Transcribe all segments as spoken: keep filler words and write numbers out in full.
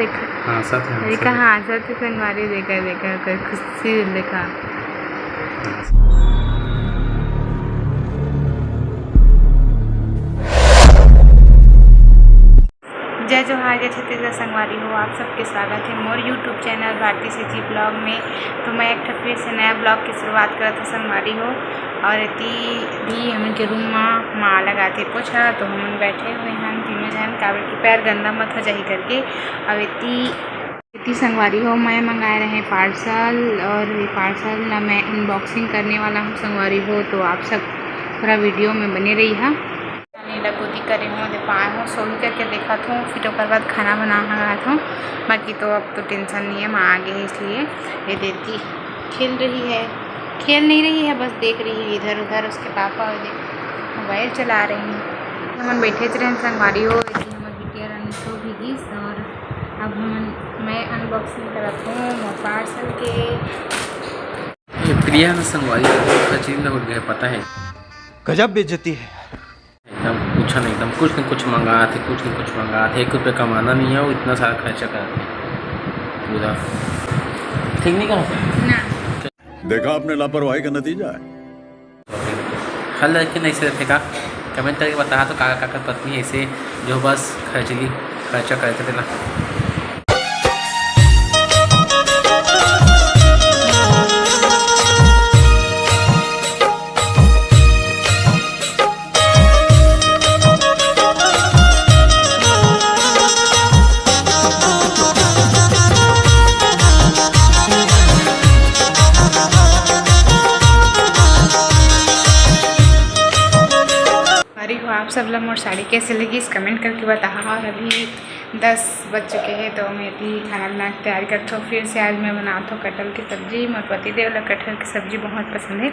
हाँ, सच है, देखा, हाँ, सच है। संगवारी, देखा, देखा, ओकर खुशी देखा। जय जोहार, जय छत्तीसगढ़ संगवारी हो, आप सबके स्वागत है मोर YouTube चैनल भारती सेठी ब्लॉग में। तो मैं एक ठो फिर से नया ब्लॉग की शुरुआत करत हूँ संगवारी हो। और एती भी हमन के रूम मा माँ लगाथे पोछा, तो हमन बैठे हुए हैं तीनों जन, काबर कि पैर गंदा मत हो जाही करके। अब एती, एती संगवारी हो, मैं मंगाए रहे पार्सल, और ये पार्सल ला मैं अनबॉक्सिंग करने वाला हूँ संगवारी हो, तो आप सब पूरा वीडियो में बने रहिहा। नीला गोदी करे हूँ, दे पाए हूँ, सोही करके देखत हूँ, फिर ओकर बाद खाना बना हूँ। बाकी तो अब तो टेंशन नहीं है, माँ आ गई है, इसलिए ये देती खेल रही है, खेल नहीं रही है, बस देख रही है इधर उधर। उसके पापा और देख मोबाइल चला रहे हैं। हमन बैठे रहन संगवारी हो, इसलिए हमर बिटिया रानी सो भी गिस। और अब हमन, मैं अनबॉक्सिंग करत हूँ मोर पार्सल के। ये प्रिया ना संगवारी हो, हर चीज ना उठ गए, पता है। गजब बेइज्जती है। एकदम पूछा नहीं, एकदम कुछ न कुछ मंगात हे, कुछ न कुछ मंगात हे। एक रुपया कमाना नहीं है, वो इतना सारा खर्चा करत हे पूरा। ठीक नहीं कहा? ना। देखा आपने लापरवाही का नतीजा है। हर लड़की नहीं से रखेगा, कमेंट करके बताहा तो का, का, का पत्नी ऐसे जो बस खर्चली खर्चा करते थे ना। अरे हो, आप सब ला मोर साड़ी कैसे लगिस, कमेंट करके बताहा। और अभी दस बज चुके हैं, तो मैं भी खाना बना के तैयारी करत हूँ। फिर से आज मैं बनात हूँ कटहल की सब्जी। मोर पति देव ला कटहल की सब्जी बहुत पसंद है,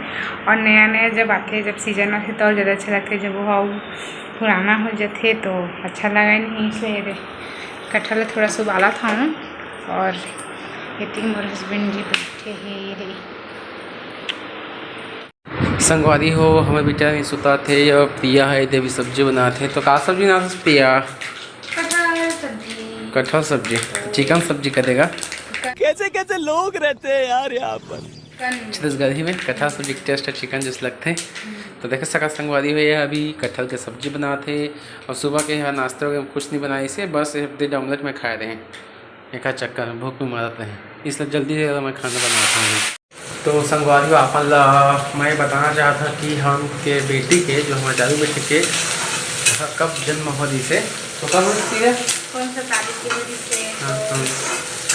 और नया नया जब आते, जब सीजन आते, तो और ज़्यादा अच्छा लगता है, जब वो पुराना हो जाते तो अच्छा लगा नहीं। इसलिए ये दे, कटहल थोड़ा सा उबालत हूँ, और ये तीन मोर हस्बैंड जी बैठे हैं, ये दे। संगवारी हो, हमर बिटिया नहीं सुतात हे, अउ प्रिया हे, देवी सब्जी बनात हे। तो का सब्जी बनात हे प्रिया? कटहल सब्जी। कटहल सब्जी, चिकन सब्जी का देगा। कैसे कैसे लोग रहते हैं यार यहाँ पर। चिकन। छत्तीसगढ़ी में कटहल सब्जी के टेस्ट है चिकन जैसे लगते हैं। तो देख सकत संगवारी हो, ये अभी कटहल के सब्जी बनात हे, और सुबह के यहाँ नाश्ता वगैरह कुछ नहीं बनाए से, बस एक ब्रेड ऑमलेट में खाए रहे। एका चक्कर में भूख में मरत रहे, इसलिए जल्दी से मैं खाना बनाता हूँ। तो संगवारी हो, आपन ला मैं बताना चाहत हूँ कि हम के बेटी के, जो हमारे चारू बेटी के कब जन्म हो रही से, तो कब हो रही है? कौन सा तारीख के हो रही से? हाँ, हाँ।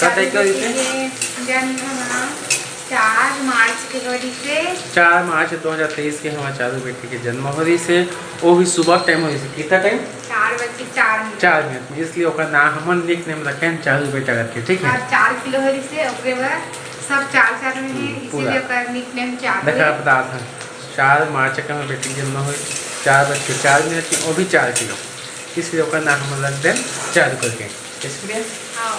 कब चारू तारीख के हो रही से? बेटी के जन्म, हाँ, चार मार्च के हो रही से। चार मार्च दो हज़ार तेईस के हमारे चारू बेटी के जन्म हो रही से। वो भी सुबह टाइम हो रही से। कितना टाइम? चार बज के चार मिनट। चार मिनट में, इसलिए ओकर नाम हमन निक नेम रखे हैं चारू बेटा करके, ठीक है? और चार किलो हो रही से, ओकरे बर सब चार चार में है, हम्म, इसीलिए पूरा। ओकर निक नेम चारू देखा, है। बता था, चार मार्च का हमारे बेटी के जन्म हो, चार बज के चार मिनट में, वो भी चार किलो, इसलिए ओकर नाम हमन रख दें चारू करके। इसलिए हाँ।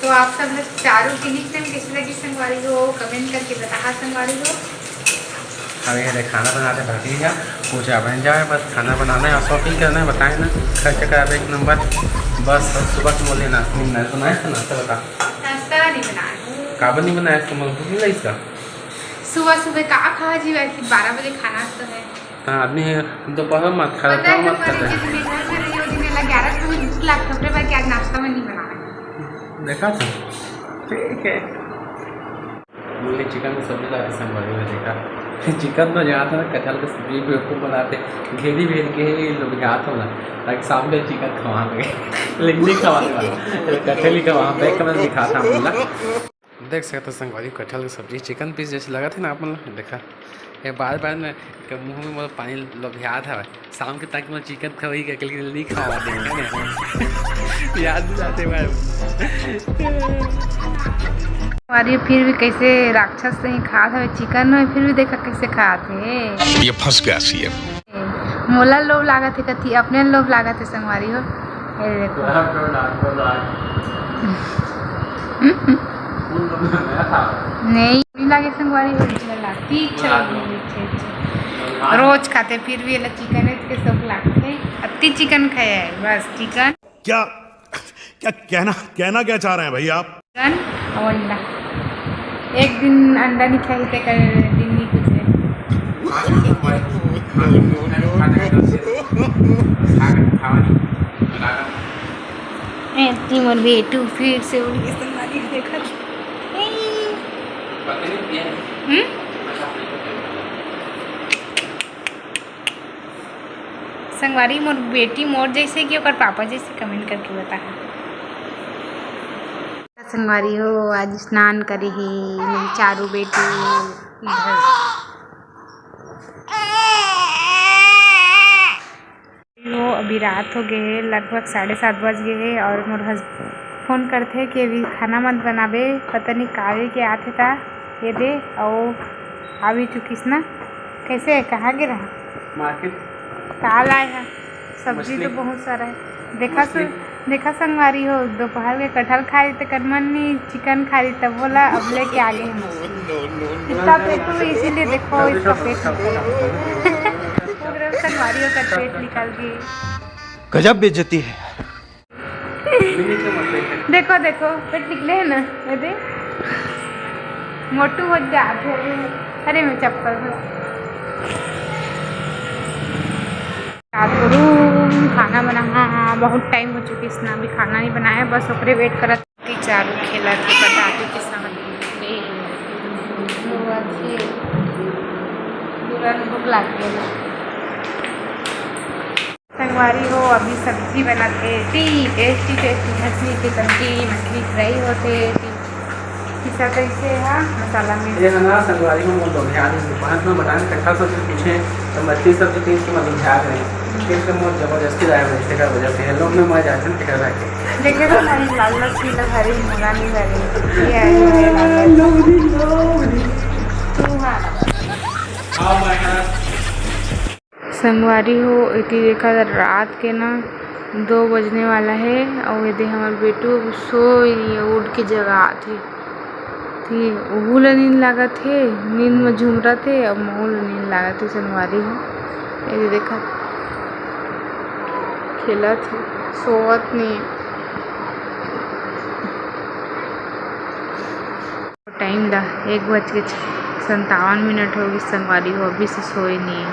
तो आप सब लोग चारू के निक नेम कैसे लगी संगवारी हो, कमेंट करके बताहा संगवारी हो। अब यहाँ देख खाना बनाते भतीजा, पूजा बन जाए, बस खाना बनाना है और शॉपिंग करना है, बताए ना, खर्चा करावे एक नंबर। बस अब सुबह के मोले नाश्ता नहीं बनाए, बनाए था नाश्ता, बता। नाश्ता नहीं बनाए हूँ। काबर नहीं बनाए, तुम्हारे भूख नहीं लगी इसका? सुबह सुबह का खा जी, वैसे बारह बजे खाना तो है। हाँ, आदमी है, दोपहर मत खा, पता है, मत खा। दिन में घर में रही हो, दिन में ग्यारह बजे भूख लगता है, फिर क्या नाश्ता में नहीं बनाना है। देखा था, ठीक है। बोले चिकन की सब्जी लाते संगवारी में देखा। चिकन तो जहाँ था ना, कटहल की सब्जी बेवकूफ़ बनाते, घेरी भेज के ही लोग हाथ होला, ताकि शाम में चिकन खवा लगे। लेकिन नहीं खवा लगा, कटहल ही खवा, बैक कैमरा दिखा था हम लोग। देख सकते हो संगवारी, कटहल की सब्जी चिकन पीस जैसे लगा था ना आप लोग, देखा ये बार बार में के मुंह में मोर पानी लोभियात हवय। शाम के तक मैं चिकन खवाई के अकेले नहीं खावा देंगे ना। याद दिलाते भाई। और ये फिर भी कैसे राक्षस से ही खात हवे चिकन में, फिर भी देखा कैसे खात हे। ये फंस गया सीएम। मोला लोभ लागत हे कथी, अपने लोभ लागत हे संगवारी हो। ये देखो। नहीं, नहीं लागे संगवारी हो, अच्छा, अच्छा। रोज खाते, फिर भी एला चिकन के शौक लागथे। अति चिकन खाए है, बस चिकन। क्या क्या कहना, कहना क्या चाह रहे हैं भैया आप? चिकन अउ अंडा। एक दिन अंडा नहीं खाई, ते कर दिन नहीं कुछ है। ए, ती मोर बेटू फिर से उड़ के संगवारी देखत। हम्म? संगवारी, मोर बेटी मोर जैसे कि ओकर पापा जैसे, comment करके बताहा। संगवारी हो, आज स्नान करे हे मेरी चारू बेटी। इधर हो, अभी रात हो गए हे, लगभग साढ़े सात बज गए हे और मोर हस-, फोन करथे कि अभी खाना मत बनाबे, पता नहीं काले के आथे ता ये दे। और अभी चुकिस ना, कैसे है, कहाँ गे रहा? मार्केट। का लाए है? सब्जी मछली। तो बहुत सारा है। देखा मछली। सु-, देखा संगवारी हो, दोपहर के कटहल खा रही तो कर मन नहीं, चिकन खा रही तब बोला, अब लेके आ गए हम मछली। इतना पेट हो, इसीलिए देखो इसका पेट निकल गया। पूरे संगवारी हो का पेट निकल गई। गजब बेइज्जती है। देखो, देखो, पेट निकले है ना, ये दे। मोटू हो जा, अरे मैं चप्पल हो। रात को रूम खाना बना, हाँ, हाँ, बहुत टाइम हो चुकी इसने अभी खाना नहीं बनाया, बस ओकरे वेट करत। चारू खेला के बताते के साथ में वो अच्छे तुरंत भूख लग गई। संगवारी हो, अभी सब्जी बनाते टी, टेस्टी टेस्टी मछली के सब्जी, मछली फ्राई होते टी। किसा कैसे है मसाला में? ये है ना संगवारी हो, मोर लोग आज दोपहर में बताने तक सब कुछ पीछे तो मछली सब्जी टेस्ट में लोग झाग रहे हैं। टेस्ट में बहुत जबरदस्ती लाया है, इसके वजह से लोग में मजा आते हैं, देखा था कि देखे तो भाई लाल लाल पीला हरी मुरा नहीं हरी। ये है, ये है लाल लाल। तू हाँ। हाँ, मैं हाँ। संगवारी हो, एती देखा रात के ना दो बजने वाला है और एदे हमर बेटू सोए नहीं है, उठ के जगात हे। ठीक है, ओहू ला नींद लागत हे, नींद में झुमरत हे, अब महू ला नींद लागत हे संगवारी हो। एदे देखा खेलत हे, सोवत नहीं। टाइम दा एक बज के संतावन मिनट हो गई संगवारी हो, अभी से सोए नहीं है।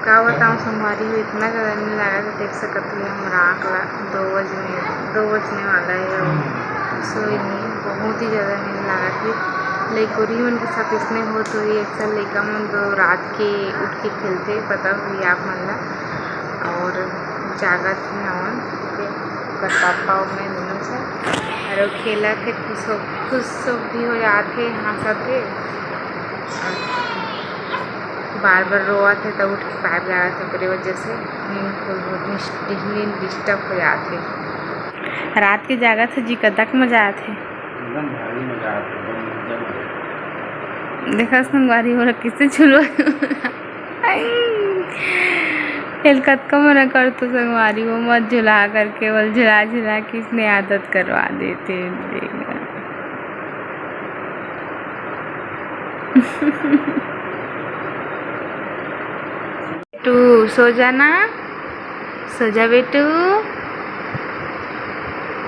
का बताऊँ संगवारी हो, इतना ज़्यादा नींद लागत हे, देख सकत हो हमरा आँख ला, दो बजने, दो बजने वाला है और सोए नहीं, बहुत ही ज़्यादा नींद लागत हे। लइकोरी मन के साथ इसने होत होही, अक्सर लइका मन तो रात के उठ के खेलते, पता होही आप मन ला, और जागत ही हवन, ठीक है, ओकर पापा और मैं दोनों से, और वो खेलत हे, खुश हो, खुश हो भी हो जात हे, हंसत हे, बार बार रोवत हे, तब उठ के पाइप लागत हे, ओकरे वजह से नींद खुल, नींद डिस्टर्ब हो जात हे। रात के जागत हे जी, कतक मजा आत हे। एकदम भारी मजा आत हे, एकदम मजा। देखा संगवारी हो रहा, किससे झुलवा। एल कतका मना करतो संगवारी हो, मत झुला करके, बोल झुला झुला के इसने आदत करवा देते। तू सो जाना, सो जा बेटू,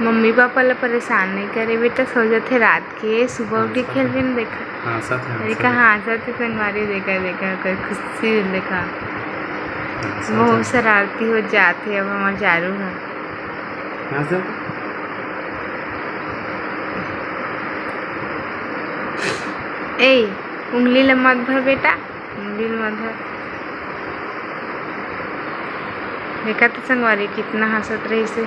मम्मी पापा ला परेशान नहीं करे बेटा, सो जाथे रात के, सुबह उठ के खेल भी नहीं देखा। हाँ, सच है, देखा, सच है। हाँ, सच है, संगवारी देखा, देखा, कर खुशी देखा। हाँ, सच है। बहुत शरारती हो जाते अब हमार चारू है। हाँ, सर। ए, उंगली ला मत भर बेटा। दिल मत है। देखा तो संगवारी कितना हंसत रहिसे।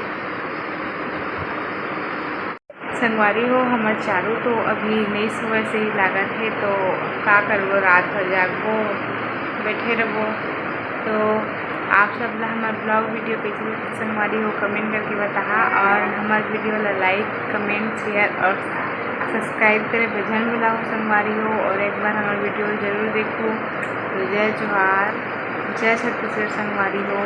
संगवारी हो, हमर चारू तो अभी नहीं सोए से ही लागत है, तो का करबो, रात भर जागबो, बैठे रहबो। तो आप सब ला हमर vlog video कैसे लगे संगवारी हो, comment करके बताहा, और हमर video ला like, comment, share और subscribe करे बर झन भुलाहू संगवारी हो, और एक बार हमर video जरूर देखहू। तो जय जोहार, जय छत्तीसगढ़ संगवारी हो।